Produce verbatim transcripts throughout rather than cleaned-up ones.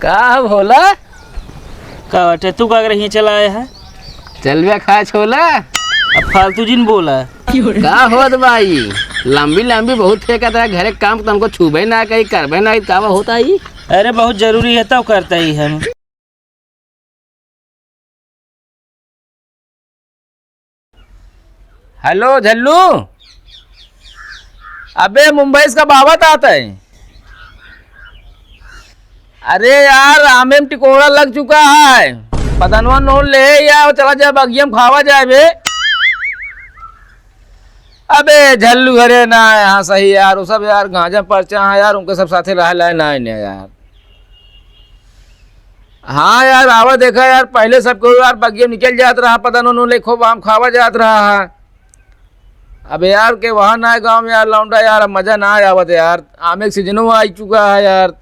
का हो भोला? का बाटे, तू का करहिया चला आया है? चलबे खाए छोला। अब फालतू जिन बोला। का होत भाई, लंबी लंबी बहुत फेंकत है, घरे काम तुमको छूबे ना करी, करबे ना करी, का होता ही? अरे बहुत जरूरी है तब करता ही हम। हेलो झल्लू, अबे मुंबई से कब आवत आता है? अरे यार, आमे में टिकोड़ा लग चुका है, पदनवा नोन ले या चला जाए बगिया में खावा जाए बे। अबे झल्लू घरे ना है, हाँ सही यार, वो सब यार गांजा पर्चा है यार, उनके सब साथे रह लाए ना है यार। हाँ यार, आवा देखा यार, पहले सब केहू यार बगिया निकल जात रहा, पता न उन्होंने खूब आम खावा जात रहा है। अब यार के वहाँ ना गाँव में यार लौंडा यार, अब मजा ना आवत यार, आमे के सीजनो आ चुका है यार।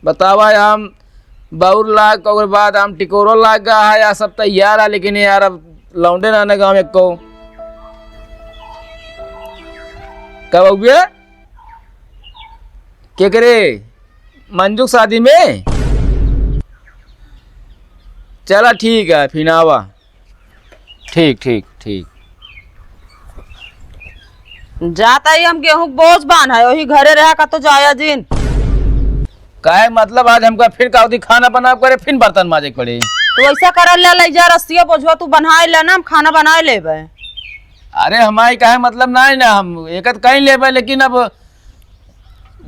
बतावा आम बौर लाग, ओकर बाद आम टिकोरो लाग गा है यार, सब तैयार है, लेकिन यार अब लौंडे ना ना गाँव में को। का बउआ? केकरे? मंजू के शादी में? चला ठीक है, फिर आवा। ठीक, ठीक, ठीक। जाता ही हम गेहूं के बोझ बांध है, वही घरे रहा का तो जाया जिन। काहे मतलब आज हमका फिर का होती खाना बनावे के पड़े, फिर बर्तन माजे के पड़े। तो ऐसा कर ले, ले जा रस्सिया बोझवा तू बनाए ले ना, हम खाना बनाए लेबे। अरे हमारी काहे मतलब ना है ना, हम एकत कहीं लेबे, लेकिन अब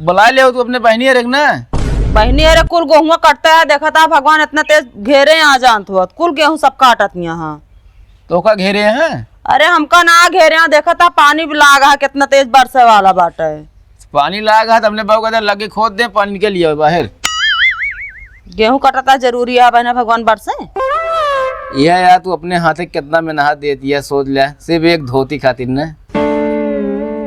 बुला ले तू अपने बहनी अरे ना। बहनी अरे कुल गेहुआ कटता है, देखा था भगवान इतना तेज घेरे आ जानत हुआ, कुल गेहूं सब काटत यहाँ। तो का घेरे हैं? अरे हमका ना घेरे हैं, देखा था पानी भी लाग है, कितना तेज बरसे वाला बाटे। पानी लाग है, तो हमने बाबू कहते लगे खोद दे, पानी निकल लिया बाहर। गेहूं कटता जरूरी है बहना भगवान बरसे। यह यार तू अपने हाथे कितना मेहनत देती है, सोच ले, सिर्फ एक धोती खातिर ना।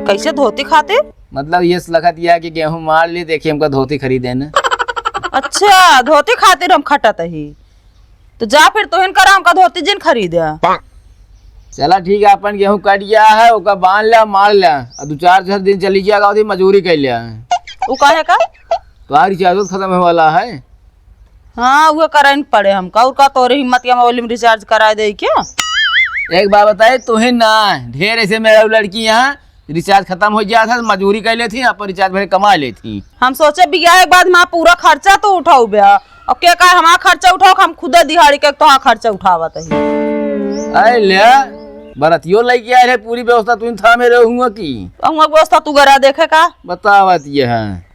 कैसे धोती खातिर? मतलब ये लखत यह कि गेहूं मार ली, देखिए हमका धोती खरीदे ना। अच्छा, धोती खातिर हम खटत ही। तो जा फिर तोहिन करा, हमका धोती जिन खरीदे। चला ठीक है, अपन गेहूं कट गया है, ओका बांध ले, मार ले, और दो चार, चार दिन चली गया, गाँव मजूरी कर लिया। उ काहे का? तो रिचार्ज खत्म होने वाला है। हाँ, वो कराइन पड़े हमका, और का तोरे हिम्मत के मोबाइल में रिचार्ज करा दे क्या? एक बात बताए, तोहे ना ढेर ऐसे मेरा लड़की यहाँ रिचार्ज खत्म हो गया था, मजूरी कर लेती, अपन रिचार्ज भरे कमा लेती। हम सोचे बियाह के बाद माँ पूरा खर्चा तो उठाऊ बे, और के का हमारा खर्चा उठाओ, हम खुदे दिहाड़ी के तोहार खर्चा उठावत है। अरे ले, बरतियो लेके आए रहे, पूरी व्यवस्था तू थामे रहे हुआ की? हुआ व्यवस्था तू करा देखे का? बतावत ये है।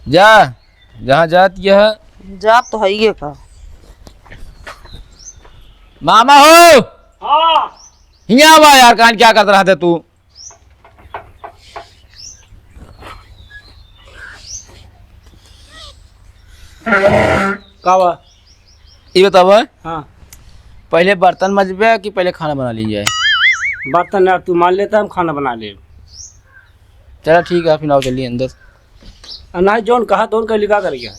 जा, जहाँ जात ये है। जा तो है ये का। मामा हो। हाँ। हियाँ आवा यार, कान क्या करत रहते तू? का बा? ई बतावा, हाँ। पहले बर्तन मजबे कि पहले खाना बना ली जाए? बर्तन यार तू माज लेता, हम खाना बना ले। चला ठीक है, फिर आओ चलिए अंदर। आ, नहीं, जौन कहा तौन कहली का कर गया।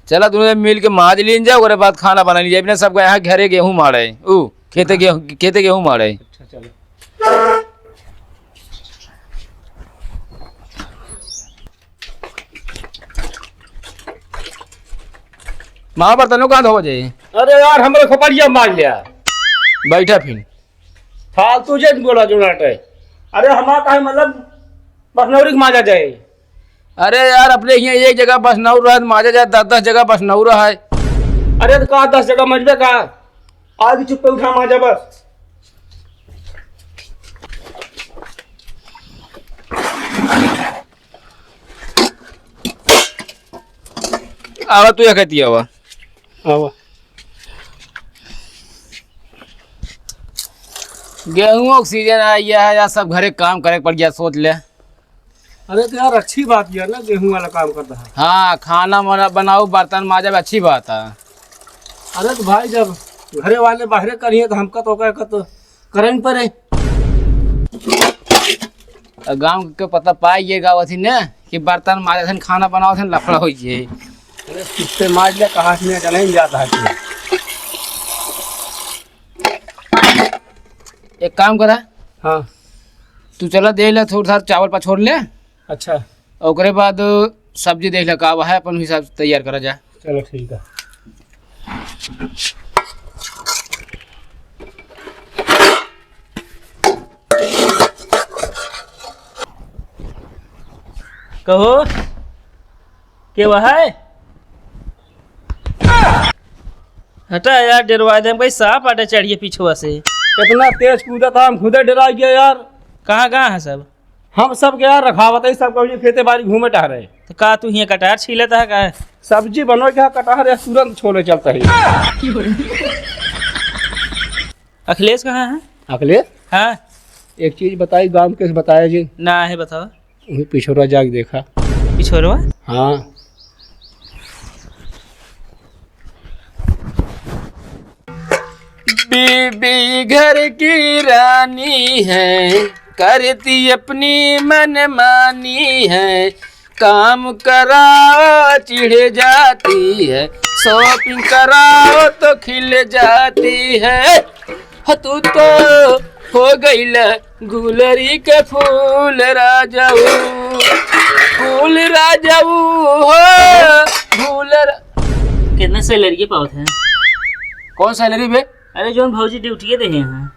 चला दोनों मिल के माज लीन जाए, ओकरे बाद खाना बना ली जाए। अपने सबका यहाँ घरे गेहूँ मारे, ऊ खेते गेहूँ, खेते गेहूँ मारे। अच्छा, चलो। माँ बर्तनों कहाँ धोवा जाए? अरे यार, हमरे खोपड़िया मार लिया। बैठा फिर। फालतू जे बोला जो नाटे। अरे हमारा काहे मतलब बसनौरी के माजा जाए। अरे यार, अपने यहाँ एक जगह बसनौर रहे, माजा जाए, दस दस जगह बसनौर है। अरे तो का दस जगह मजबे का? आज भी चुप्पे उठा माजा बस। आवा तू या कहती आवा। आवा। गेहूं का सीजन आ गया है यार, सब घरे काम करे के पड़ गया, सोच ले। अरे तो यार अच्छी बात यह ना गेहूं वाला काम करता है। हाँ, खाना वाना बनाओ, बर्तन माजब, अच्छी बात है। अरे तो भाई जब घरे वाले बाहरे करिए तो हमका तो का, का तो करन परे। और गाँव के पता पाई ये गाँव अथी ने कि बर्तन माजत हन, खाना बनावत हन, लफड़ा हो जाए। अरे कुत्ते मार ले, कहाँ से नहीं जाता है। एक काम करा। हाँ। तू चला दे ले, थोड़ा सा चावल पछोड़ ले। अच्छा। ओकरे बाद सब्जी देख ले का है, अपन हिसाब से तैयार करा जा। चलो ठीक है। कहो, के वह है? हटा यार, डेरवा दे, हम कहीं सांप आटे चढ़िए पीछुआ से। कितना तेज कूदा था, हम खुदे डेरा गया यार। कहाँ, कहाँ है सब? हम सब के यार रखावत है, सब कहीं खेते बाड़ी घूमे टहरे। तो का तू हियाँ कटहर छीलत है का? सब्जी बनो क्या, कटहर या तुरंत छोले चलता है। अखिलेश कहाँ है? अखिलेश? हाँ। एक चीज बताई, गाँव के बताया जी। ना है, बताओ। वही पिछोरा जाके देखा। पिछोरवा? हाँ। बीबी घर की रानी है, करती अपनी मनमानी है, काम कराओ चिढ़ जाती है, shopping कराओ तो खिल जाती है। हो तू तो हो गइल गुलरी के फूल राजाऊ, फूल राजाऊ हो, फूल रा- कितना सैलरी के पावत है? कौन सैलरी बे? अरे, जोन भौजी ड्यूटी दे हैं।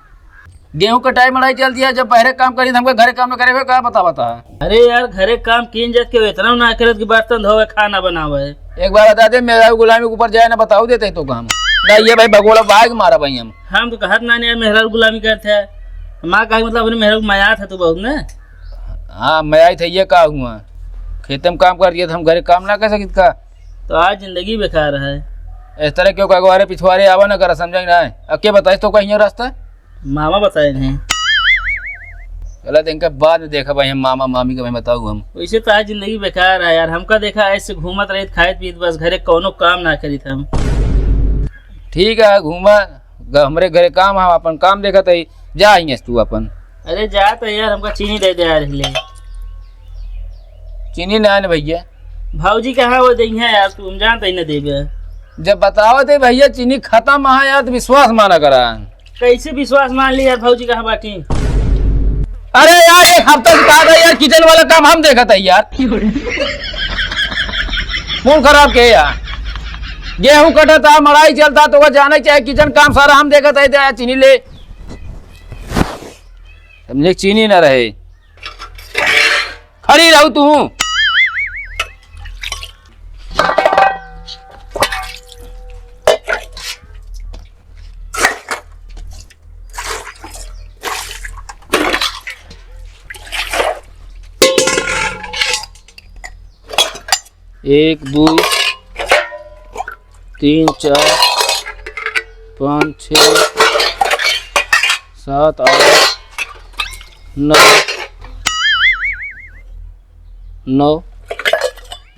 गेहूं कटाई मड़ाई चल दिया, जब बहरे काम करी त हमके घरे काम न करे, का बता बता। अरे यार, घरे काम कीन जात के इतना ना करत कि बर्तन धोवे, खाना बनावे। एक बार बता दे, मेहरारू गुलामी के ऊपर जाए ना, बताओ देते तो काम। ना ये भाई भगोड़ा बाग मारा भाई हम। हम तो कहत ना नहीं यार, मेहरारू गुलामी करते हैं। माँ कहा मतलब अपने मेहरारू को मयात है तू बहुत ना। हाँ, मयात है, ये का हुआ? खेते में काम कर दिया तो हम घरे काम ना कर सकित का? तो आज जिंदगी बेकार है। इस तरह क्यों कहो, अरे पिछुआरे आवा ना करा, समझा कि ना? अब के बताइस तो कहीं रास्ता? मामा बताए नहीं। चला, तो इनका बाद में देखा भाई, हम मामा मामी का मैं बताऊ हम। वैसे तो आज जिंदगी बेकार है यार, हमका देखा ऐसे घूमत रहित, खाइत पीत, बस घरे कौनो काम ना करित हम। ठीक है, घूमा, ग-, हमरे घरे काम है, अपन काम देखत है, जा हियाँ से तू अपन। अरे जा तो यार, हमका चीनी दे दे यार, ले। चीनी ना है ना भैया। भौजी कहाँ वो दई है यार, तू हम जानते ही ना देबे। जब बतावत है भैया, चीनी खत्म है यार, तो विश्वास माना करा। कैसे विश्वास मान ली यार, भौजी कहाँ बाटी? अरे यार, एक हफ्ता से कहा था यार, किचन वाला काम हम देखत है यार। खून खराब के यार, गेहूं कटता, मड़ाई चलता, तो वो जाने चाहे किचन काम सारा हम देखत है, तो यार चीनी ले, समझे, चीनी ना रहे, खड़ी रहू तू। एक, दो, तीन, चार, पाँच, छः, सात, आठ, नौ, नौ,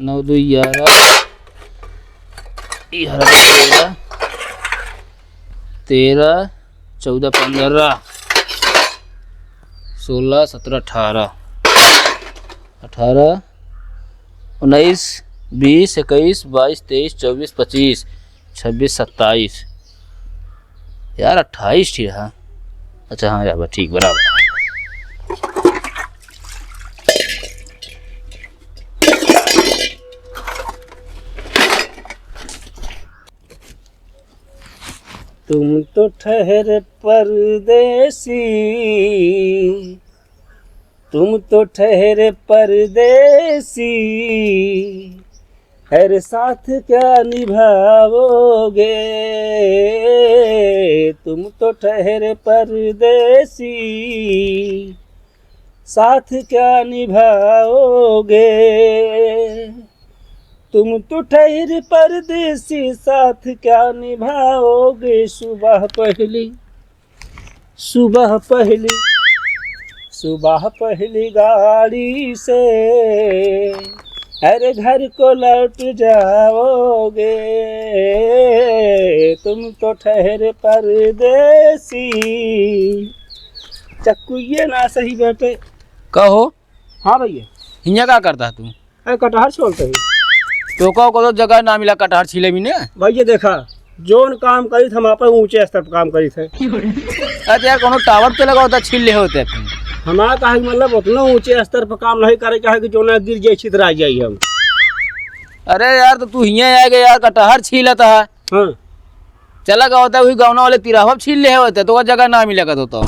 नौ दो ग्यारह, ग्यारह तेरह, तेरह चौदह पन्द्रह, सोलह सत्रह अठारह, अठारह उन्नीस बीस इक्कीस बाईस तेईस चौबीस पच्चीस छब्बीस सत्ताईस। यार, अट्ठाईस ठी रहा। अच्छा, हाँ यार, बस ठीक, बराबर। तुम तो ठहरे परदेसी, तुम तो ठहरे परदेसी, अरे साथ क्या निभाओगे, तुम तो ठहरे परदेसी, साथ क्या निभाओगे, तुम तो ठहरे परदेसी, साथ क्या निभाओगे। सुबह पहली, सुबह पहली, सुबह पहली गाड़ी से, अरे घर को लौट जाओगे, तुम तो ठहरे परदेसी। चक्कुइये ना सही बाटे। कहो। हाँ भैया। हियाँ का करता है तू? अरे कटहर छोलत ही। तो का, को तो जगह ना मिला कटहर छीले भी ने? भैया देखा, जोन काम करित हम आपन ऊँचे स्तर पर काम करित है। अरे यार, कोनो टावर पे लगा होता, छील ले होते फिर। हमारा कहा कि मतलब उतना ऊँचे स्तर पर काम नहीं करे, कहे कि जो ना गिर जाए, छितरा जाए हम। अरे यार, तो तू हियाँ आ गए यार, कटहर छीलत है। हाँ। चला गवा होता, वही गौना वाले तिराहा पे छील ले होते, तो जगह ना मिला करत होता।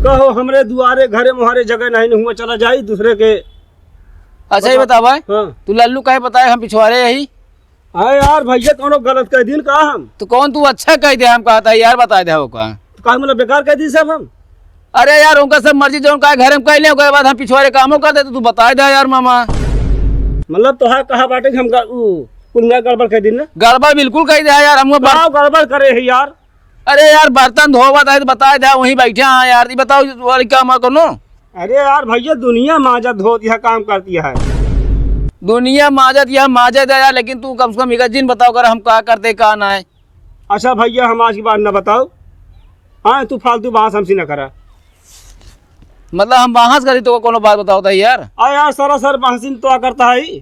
कहो, हमरे दुआरे, घरे मुहारे जगह नहीं, नहीं हुआ, चला जाई दूसरे के। अच्छा, ये बता। बतावा, हाँ। तू लल्लू काहे बताए, हम पिछवारे यही? अरे यार भैया, कौनो गलत कह दिन का हम? तो कौन तू अच्छा कह दे, हम कहता है यार, बताए दे हो का? तो का मतलब बेकार कह दी सब हम? अरे यार, उनका सब मर्जी, जो उनका घर में कह ले, ओकरे बाद हम पिछवारे कामों कर दे, तो तू बताए दे यार मामा। मतलब तोहार कहा बाटे कि हम ग-, उ, कुल मिला गड़बड़ कह दिन ना? गड़बड़ बिल्कुल कह दे यार, हम का गड़बड़ करे है यार? अरे यार, बर्तन धोवत है तो बताए दे, वहीं बैठे हैं यार, ये बताओ, वाली काम है कोनो? अरे यार भैया, दुनिया माजत धोत यह काम करती है। दुनिया माजत यह माजत है यार, लेकिन तू कम से कम एक दिन बताओ कर हम का करते का ना है। अच्छा भैया, हम आज की बात ना बताओ। हाँ, तू फालतू बहस हमसे ना करा। मतलब हम बहस करी तो कोनो बात बताओ था यार। आ यार, सरासर बहसिन तो करता है।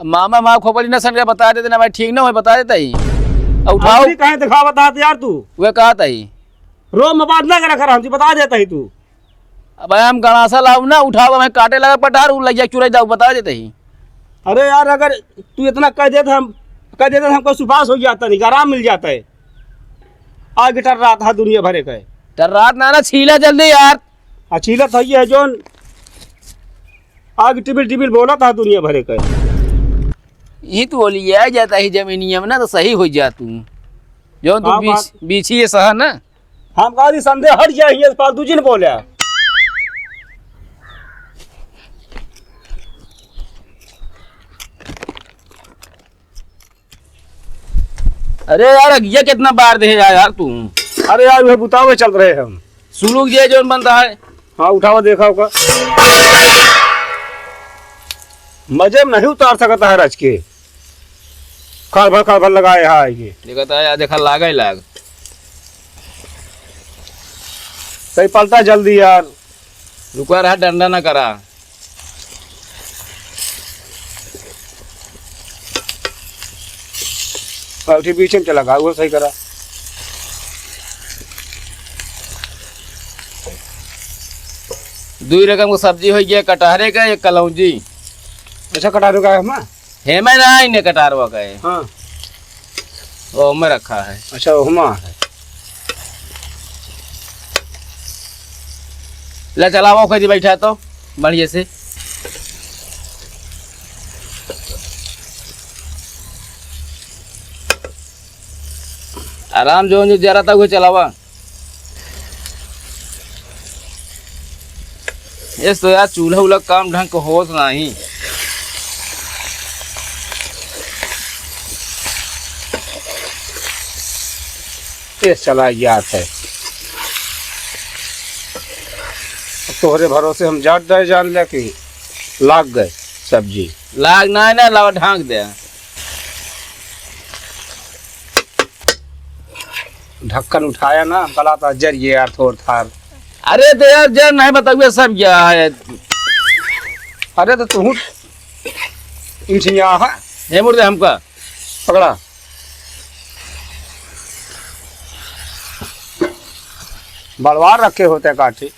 मामा, माँ खोपड़ी न सन के बता देते ना भाई, ठीक ना होए, बता देता ही। अब उठाओ। अबरी काहे दिखावत है यार तू? वे कहत ही। रो में बात ना करा कर, हमसे बता देता ही तू। अब हम गणासा लाऊ ना, उठाओ, हमें काटे लगा पटार, उ लगिया चुराई जाऊ, बता देता ही। अरे यार, अगर तू इतना कह देता हम, कह देता हमको सुपास हो जाता नहीं, आराम मिल जाता है। आगे टर्रात है दुनिया भरे का है। टर्रात ना ना, छीला जल्दी यार। आ छीलत है ये है जोन आग टिबिल टिबिल बोलत है दुनिया भरे का। यही तो बोली, आ जाता ही जमीनिया में ना तो सही हो जा तू। जो तू का बीच, बात? बीछी ये सहा ना। हम कहा दी संदेह हट जाए, ये फालतू जिन बोले। अरे यार, अगिया कितना बार दे यार, यार तू। अरे यार, वह बुतावे चल रहे हम। सुलूक जे जोन बनता है। हाँ, उठावा देखा होगा। मजे में नहीं उतार सकता है रच के। खड़भड़ खड़भड़ लगाए है ये। देखता है यार, देखा लागे लाग। सही पलटा जल्दी यार। रुका रहा, डंडा ना करा। उठी बीच में चला गा, वो सही करा। दुई रकम को सब्जी हो गया, कटहरे का, एक कलौंजी। अच्छा, कटहरे का है हमार? हेमे ना, इन्हें कटारवा का है। हाँ। वो में रखा है। अच्छा, वो हमा है। ले चलावा, ओकर जी बैठा तो बढ़िया से। आराम जो, जो जरा था, वो चलावा। ये तो यार, चूल्हा उल्हा काम ढंग के होत नाही। ये चला यार है। तोहरे भरोसे हम जात जाए, जान ले कि लाग गए सब्जी। लाग ना, ना लावा, ढांक दे। ढक्कन उठाया ना, हम कहा था जरिए यार थोड़ थार। अरे तो यार जर नहीं बताऊँ सब क्या है। अरे तो तू ईठिया है। हे मुर्दे हमका। पकड़ा। बलवार रखे होते काठी।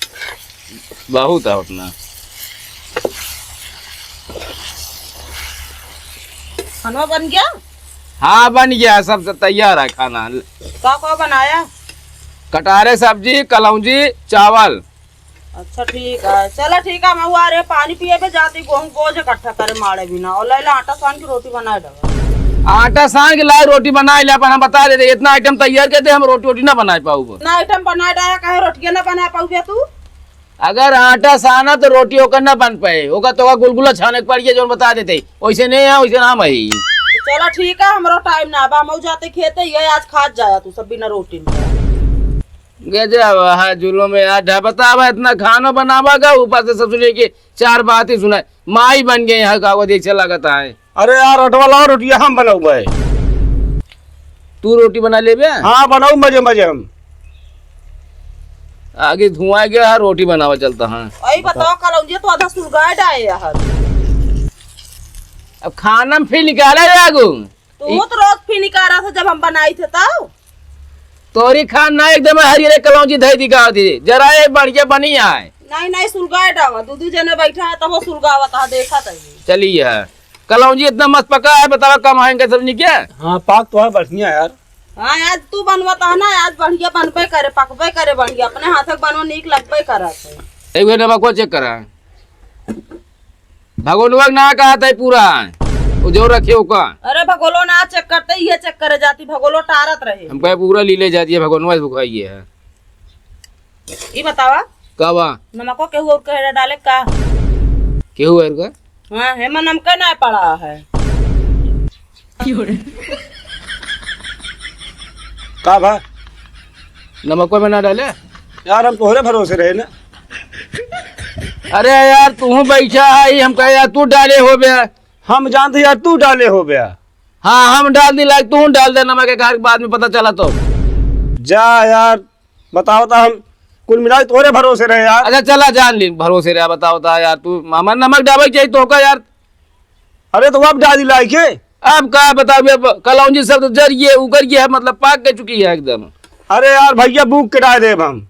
बहुत है अपना। खाना बन गया? हाँ, बन गया, सब तैयार है खाना। का का बनाया? कटारे सब्जी, कलौंजी, चावल। अच्छा, ठीक है, चला ठीक है, मैं वो आ रहे पानी पिए पे जाती, गोहूँ बोझ इकट्ठा करे माड़े बिना, और लैला आटा सान की रोटी बनाए डाला। आटा सान के लाए रोटी बनाए ले, अपन हम बता देते, इतना आइटम तैयार कर दे, हम रोटी वोटी ना बनाए पाऊब। इतना आइटम बनाए डाला, काहे रोटियाँ ना बना पाऊबे तू? अगर आटा साना तो रोटी ओकर ना बन पाए, ओकर तो गुलगुला छाने के पड़िए, जौन बता देते, वैसे नहीं है, वैसे नाम है। तो चला ठीक है, हमरो टाइम ना बा, हम जाते खेते, ये आज खात जाया तू सब बिना रोटी में। गजब है जुलुम है यार, ढा-, बतावा इतना खाना बनावा का, ऊपर से ससुरे के चार बातें सुनाए, माई बन गए यहाँ का, वो देख से लगता है। अरे यार, अटवा लाओ, रोटियां हम बनाऊ भाई। तू रोटी बना लेबे? हाँ, बनाऊ मजे मजे हम। आगे धुआं गया है, रोटी बनावा चलता है। अई बताओ, कलौंजिया तो आधा सुलगाए डाए यार। अब खाना में फिर निकाला जागो। तू तो रोज फिर निकाला था जब हम बनाई थे तब। तोरी खान ना एकदम हरियरे कलौंजी धई दी का थी। जरा एक बढ़िया बनी आए। नहीं, नहीं, सुलगाए डावा। दू दू जने बैठा है तब वो सुलगावा था, देखा था ये। चलिए है। कलौंजी इतना मस्त पका है, बतावा कम है इनका सब्जी क्या? हाँ, पाक तो है बढ़िया यार। हाँ, आज तू बनवता है ना, आज बढ़िया बनबे करे, पकबे करे बढ़िया, अपने हाथ के बनवा नीक लगबे करत है। एक बेर नमको check करा। भगोलवा के ना कहत है पूरा, वो जो रखे ओका। अरे भगोलो ना check करते, ये check करे जाती, भगोलो टारत रहे। हम कहे पूरा लीले जाती है, भगोलवा से भुखाई है। ई बतावा। का बा? नमको केहू और के डाले का? केहू और का? हाँ, हेमा नमके ना पड़ा है। का बा? नमको में ना डाले? यार, हम तोहरे भरोसे रहे ना। अरे यार, तू बैठा है, हम कहे यार, तू डाले होबे। हम जानते यार, तू डाले होबे। हाँ, हम डाल दी लाइक, तू डाल दे नमक, एक आध बाद में पता चला तो। जा यार, बताओ तो, हम कुल मिला के तोरे भरोसे रहे यार। अच्छा चला, जान ली भरोसे रहे, बताओ तो यार, तू हमार नमक डाबे के चाहिए तो का यार। अरे तो अब डाल दी लाइक के। अब का बताओ, अब कलौंजी सब तो जर गए, उगर गए है, मतलब पाक के चुकी है एकदम। अरे यार भैया, बूक के डाल देब हम।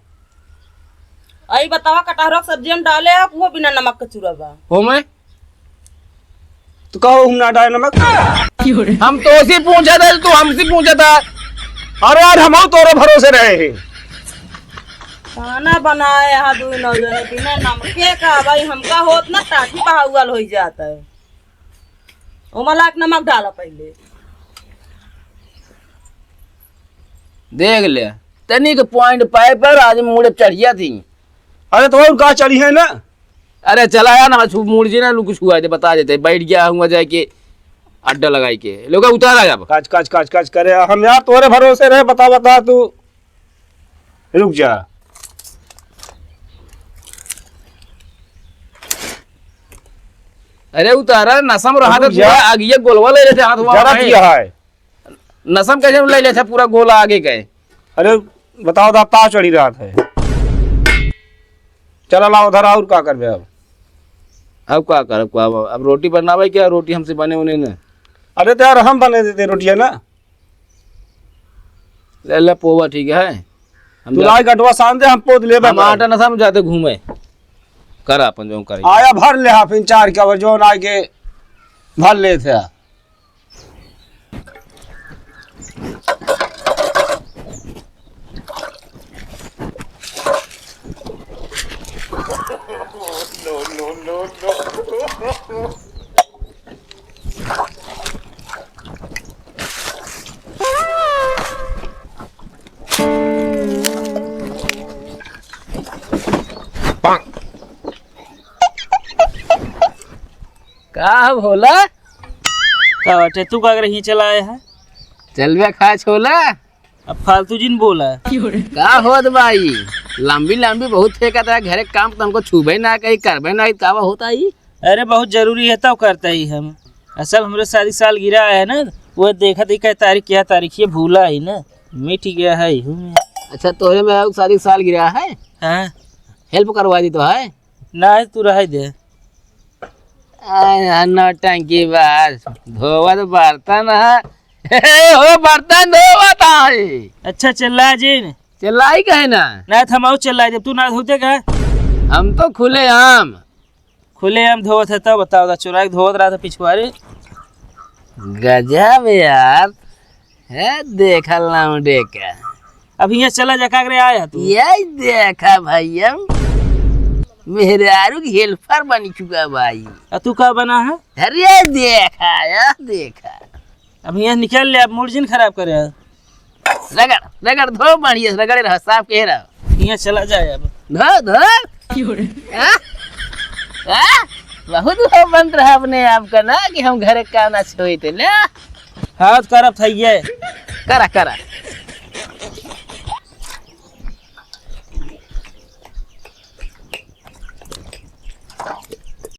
आई बतावा, कटहरा के सब्जी हम डाले है, वो बिना नमक के चूरा बा। हो मैं तो कहो हम ना डाले नमक। हम तो उसी पूछा था, तू हमसे पूछा था। अरे यार, हम तोरे भरोसे रहे हैं। खाना बनाए यहाँ दू नौ जने बिना नमके का भाई, हमका होत ना टाटी बहाउअल हो जाता है। ओमा लाख नमक डाला पहले। देख ले, तनिक point पाए पर आज मुड़े चढ़िया थी। अरे तो और का चढ़ी है ना? अरे चला यार ना, छू मुड़ जी ना, लुक छुआ दे, बता देते, बैठ गया हुआ जाए के अड्डा लगाई के, लोग उतारा जाब। काच, काच, काच, काच करे, हम यार तोरे भरोसे रहे, बता, बता तू, रुक जा। अरे उतारा, नसम रहा था रुक जा। पूरा, आग ये गोलवा ले लेते हाथ में। जरा किया है। नसम कैसे ले लेते पूरा गोला आगे गए। अरे बताओ दा, ताव चढ़ी रहा था। चला ला उधर, और का करबे अब? अब का करब, का अब, अब रोटी बनावे क्या? रोटी हमसे बने उन्हें ना। अरे तो यार हम बने देते रोटियां ना। ले ले पोवा, ठीक है। हम तू जा- लाई गटवा सान दे, हम पोत लेबे हम करब। आटा नसम जाते घूमे। कर अपन जो करे। आया भर ले हाफिन चार के, अब जौन आए के भर ले थे। का भोला? का बाटे, तू का करे हियां चला आया है? चलबे खा छोला। अब फालतू जिन बोला। का होत भाई, लंबी लंबी बहुत फेंकत है, घरे काम तो हमको छूबे ना करी, करबे ना करी, का होता ही? अरे बहुत जरूरी है तब करता ही हम। असल हमरे शादी सालगिरह है ना, वो देखत ही कै तारीख, क्या तारीख ये भूला ही ना, मिट गया है हूँ मैं। अच्छा तोरे में शादी सालगिरह है? हाँ। Help करवा दी तो है? ना, तू रह दे। आय, नौटंकी बाज, धोवत बर्तन है। हे, हो बर्तन धोवत है। अच्छा, चिल्ला जिन। चिल्लाई कहे ना? ना, थमाऊ चिल्ला, जब तू ना धोते का? हम तो खुले आम। खुले आम धोवत है, तब बताओ, दा चुराई के धोवत रहा था पिछुआरे। गजब यार। है, देखल ना उड़े का। अब हियां चला जा, का करे आया तू? यही देखा भैया, मेहरारू की helper बन चुका भाई। आ तू का बना है? अरे देखा, या देखा। अब हियां निकल ले, अब mood जिन खराब करे। रगड़, रगड़, धो बढ़िया से, रगड़े रह, साफ के रह। हियां चला जाए अब। धो, धो। हाँ? हाँ? बहुत वो बनत रहा अपने आप का ना कि हम घरे का ना छोई थे, ले। हाँ, तो करत है ये। करा, करा।